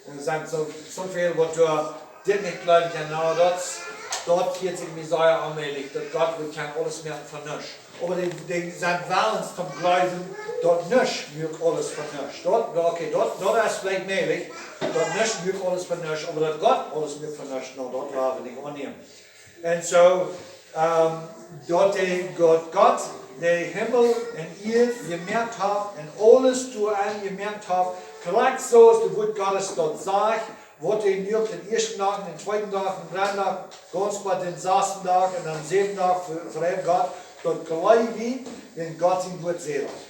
Un doa sent soo, soo väl waut doa dit nich jleewen kjennen. No, daut, daut hieet sikj mie sea onmäajlich, daut Gott wudd kjennen aules moaken von nuscht. Oba dee, dee sent wellens toom jleewen, daut nuscht muak aules von nuscht. Daut, daut, okay, daut, daut es veleicht mäajlich, daut nuscht muak aules von nuscht, oba daut Gott aules muak von nuscht, no, daut woa wie nich aunnämen. Un soo, ähm, daut de Gott, Gott, de Himmel un Ieed jemoakt haft un aules doarenn jemoakt haft, krakjt soo aus daut Wuat Gottes daut sajcht, waut hee muak dän ieeschten Dach, dän tweeden Dach, dän dredden Dach, gaunz bat dän sasten Dach un dän säwenden Dach ver-, verheeft Gott, daut jleew wie, wan Gott sien Wuat sajcht.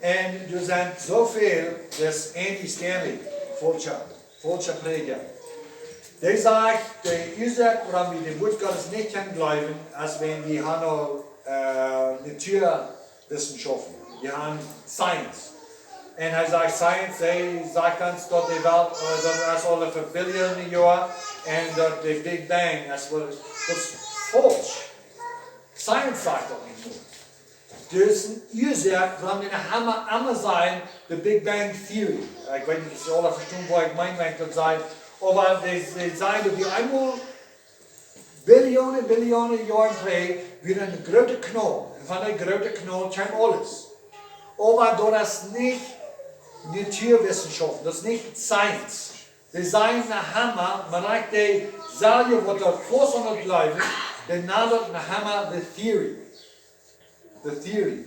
Un doa sent soo väl, dis Andy Stanley, faulscha, faulscha Prädja. Dee sajcht, de Uasoak, wuarom wie daut Wuat Gottes nich kjennen jleewen, es wan wie haben aul, äh, Naturwissenschaften. Wie haben Science. Un hee sajcht, Science, dee sajcht ons, daut de Welt, äh, daut es aul fa Billionen Joa, un daut de Big Bang, daut es woll, daut es faulsch. Science sajcht daut nich soo. Dis Uasoak, wuarom wie emma, emma sajen, de Big Bang Theory. Ekj weet nich, aus jie aula vestonen, waut ekj meen, wan ekj daut saj. Oba dee, dee sajen, daut wie eemol Billionen, Billionen Joaren trigj, wia een groote Knall. Un von dän grooten Knall kjeem aules. Oba daut es nich Naturwissenschaft, daut es nich Science. Dee sajen noch emma, mau ekj dee selfst, waut doa faust aun daut jleewen, dee nanen daut noch emma de Theory. De Theory.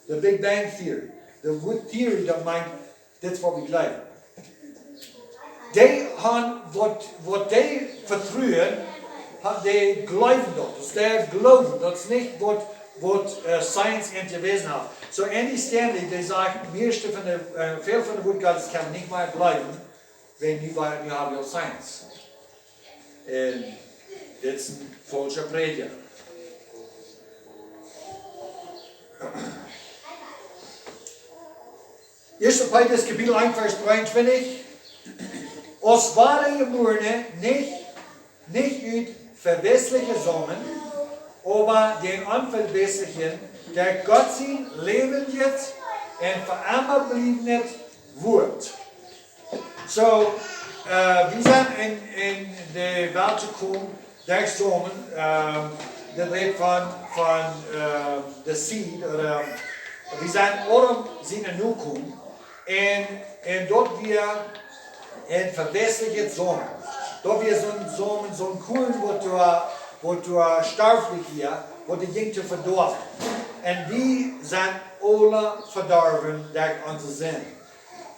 De Big Bang Theory. De Wuat Theory, daut meent, dit es waut wie jleewen. Dee haben waut, waut dee vetruen, ha-, dee jleewen daut. Daut es dee Gloowen. Daut es nich waut, waut, äh, Science an jewäsen haft. Soo Andy Stanley, dee sajcht, mieeschte von de, äh, väl von de Wort Gottes kaun nich mea jleewen, wan nu, wan nu hab wie aul Science. Un dit es een faulscha Prädja. Ieeschte Petrus Kapitel eent, Varsch dreeuntwintich. Aus woare Jebuarne, nich, nich ut verwesliche Somen, oba dän onverweslichen, dee Gott sien läwendjet un fa emma bliewendjet Wuat. Soo, äh, wie sent en, en de Welt jekomen, derch Somen, ähm, daut rät von, von, äh, de Seed, ooda, wie sent Adam siene Nokomen, un, un daut wia een verweslichet Somen. Daut wia soon Somen, soon Kuarn, waut doa, waut doa stoaflich wia, waut doa jinkj to vedoawen. Un wie sent aule vedorwen derch onse Sind.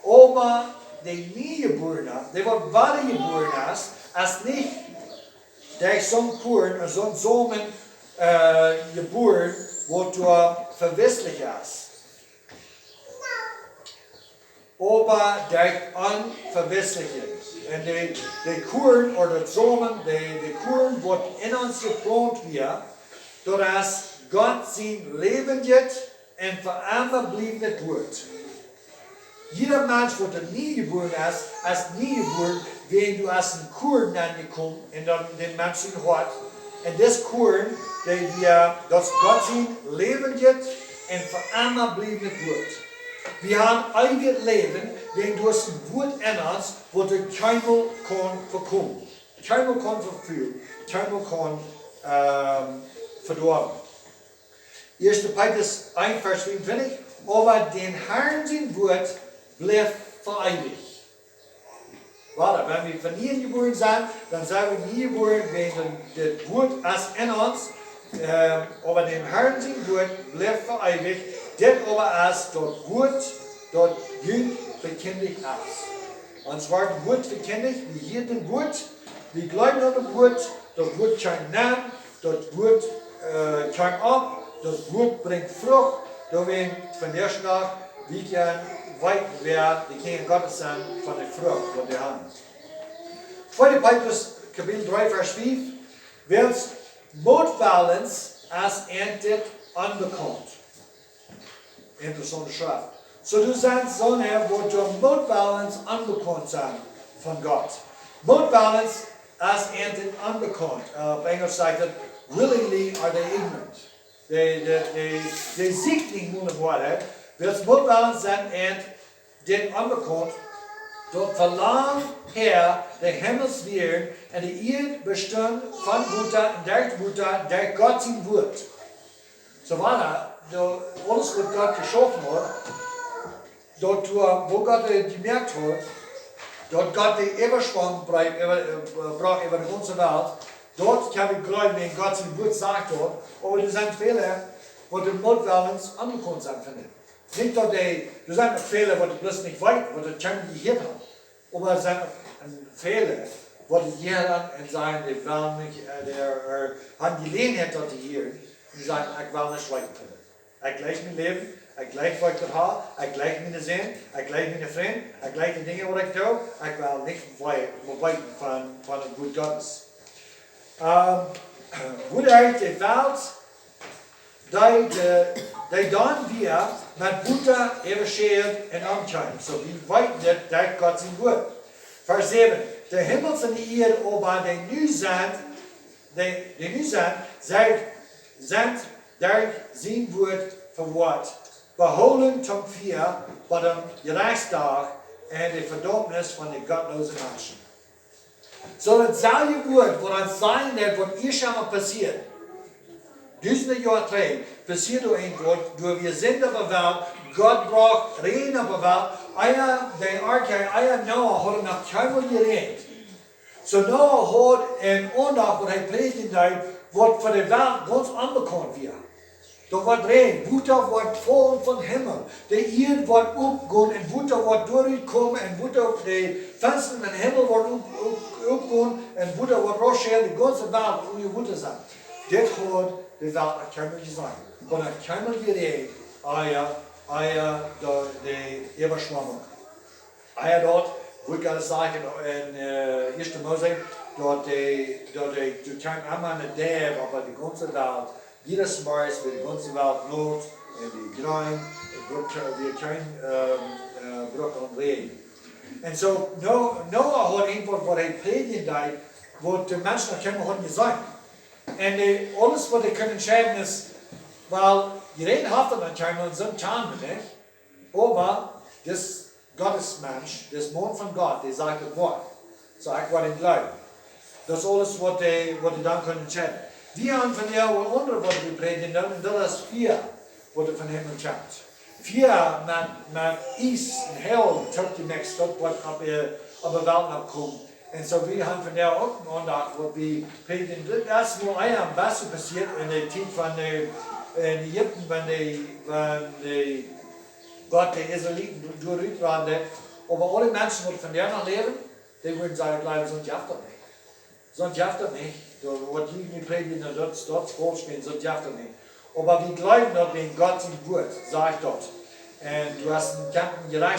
Oba de Niejebuarne, dee waut wada jebuaren es, es nich derch soon Kuarn, soon Somen, äh, jebuaren, waut doa verweslich es. Oba derch onverweslichet. Un de, de Kuarn, ooda de Somen, de, de Kuarn, waut en ons jeplaunt wia, daut es Gott sien läwendjet un fa emma bliewendjet Wuat. Jieda Mensch, waut doa nie jebuaren es, es nie jebuaren, wiels du aus een Kuarn nenjekomen un dan dän Mensch sien Hoat. Un dit Kuarn, dee wia, daut es Gott sien läwendjet un fa emma bliewendjet Wuat. Wie haben eewjet Läwen, wiels doa es een Wuat en ons, waut doa kjeenmol kaun vekomen. Kjeenmol kaun vefaulen, kjeenmol kaun, ähm, vedoawen. Ieeschte Petrus eent, Varsch vieeuntwintich, oba däm Harn sien Wuat blift fa eewich. Wada, wan wie von nieem jebuaren sent, dan sent wie nie jebuaren, wiels daut Wuat es en ons, ähm, oba däm Harn sien Wuat blift fa eewich, dit oba es daut Wuat, daut junt vekjindicht es. Ons wort daut Wuat vekjindicht, wie hieeden daut Wuat, wie jleewden aun daut Wuat, daut Wuat kjeem nenn, daut Wuat, äh, kjeem opp, daut Wuat brinjt Frucht, doawäajen vondoag dän Dach, wie kjennen weeten, wäa de Kjinja Gottes sent, von de Frucht, waut dee haben. Tweede Petrus, Kapitel dree, Varsch fief, wiels Mootwellens es an dit onbekaunt. Interessaunte Schreft. Soo, doa sent soone, waut doa Mootwellens onbekaunt sent von Gott. Mootwellens es an dit onbekaunt. Äh, opp Enjlisch sajcht et, willingly are they ignorant. Dee, dee, dee, dee sieekjen nich no de Woarheit. Wiels Mootwellens sent an dit onbekaunt, daut von lang häa de Himmels wieren un de Ieed bestunt von Wota un derch Wota, derch Gott sien Wuat. Soo wia daut, aules waut Gott jeschaufen haud, daut doa, woo Gott et jemoakt haud, daut Gott de Äwaschwom brocht äwa, äh, brocht äwa de gaunze Welt, daut kjenn wie jleewen, wan Gott sien Wuat sajcht daut, oba doa sent väle, waut de Mootwellens onbekaunt sent, finj ekj. Nich daut dee, doa sent uk väle, waut bloos nich weeten, waut dee kjennen jehieet haben. Oba et sent uk väle, waut hia aun un sajen, dee wellen nich, äh, dee, äh, haben Jeläajenheit daut to hieren, un sajen, ekj well nich weeten. Ekj jleich mien Läwen, ekj jleich waut ekj hab, ekj jleich miene Sind, ekj jleich miene Frind, ekj jleich de Dinja waut ekj doo, ekj well nich wei-, weeten von, von daut Wuat Gottes. Ähm, woo de Welt dee, dee, dee dan wia met Wota äwaschäft un omkjeem. Soo, wie weeten dit derch Gott sien Wuat. Varsch säwen. De Himmels un de Ieed oba, dee nu sent, dee, dee nu sent, sent, sent derch sien Wuat vewoat, behoolen toom Fia, bat däm Jerechtsdach un de Vedaumnis von de gottloose Menschen. Soo daut selwje Wuat, waut ons sajen deit, waut hia scheen passieet. Dusende Joa trigj, passieed doa een Wuat, doa wia Sind opp de Welt, Gott brocht Räajen opp de Welt, ea de Arche, ea Noah haud noch kjeenmol jeräajent. Soo Noah haud een Aundacht, waut hee prädjen deed, waut fa de Welt gaunz onbekaunt wia. Doa woat Räajen, Wota woat faulen vom Himmel. De Ieed woat oppgonen un Wota woat doaderch komen un Wota, de Fensta vom Himmel woaren op, op, oppgonen un Wota woat rutschellen, de gaunze Welt woat unja Wota sennen. Dit haud de Welt noch kjeenmol jeseenen. Von een Himmel geräd, ah ja, ah ja, de, de Äwaschwemmunk. Ah ja, doa, woo ekj aul säd en, äh, Ieeschte Mose, daut de, daut de, doa kjeem emma een Däw äwa de gaunze Welt. Jiedes Morjes wia de gaunze Welt naut un de Jrein, et bruck, wia kjeen, ähm, äh, bruck aun Räajen. Un soo, No-, Noah haud eent waut hee prädjen deed, waut de Menschen noch kjeene hauden jeseenen. Un de, aules waut hee kunn entscheiden es, well, jieda haft een Entscheiden un soon Tjan, nich? Oba dis Gottesmensch, dis Maun von Gott, dee sajcht et woat. Soo, ekj woa am jleewen. Daut es aules waut hee, waut hee dan kunn entscheiden. Wie haben vondoag aundre waut wie prädjen doonen, un daut es Fia, waut von Himmel kjemt. Fia met, met Iess un Hell toopjemixt, daut woat opp, äh, opp de Welt nokomen. Un soo, wie haben vondoag uk eene Aundacht, waut wie prädjen. Dit es nu eemol een bät passieet en de Tiet von de, en Ägipten, wan de, wan de Gott de Israeliten doa rutrand. Oba aule Menschen waut vondoag noch läwen, dee wudden sajen, jleewen, soont jeft daut nich. Soont jeft daut nich. Daut waut jie nu prädjen, daut, daut es faulsch, soont jeft daut nich. Oba wie jleewen daut, wan Gott sien Wuat sajcht daut. Un du hast een Kjempen jerecht.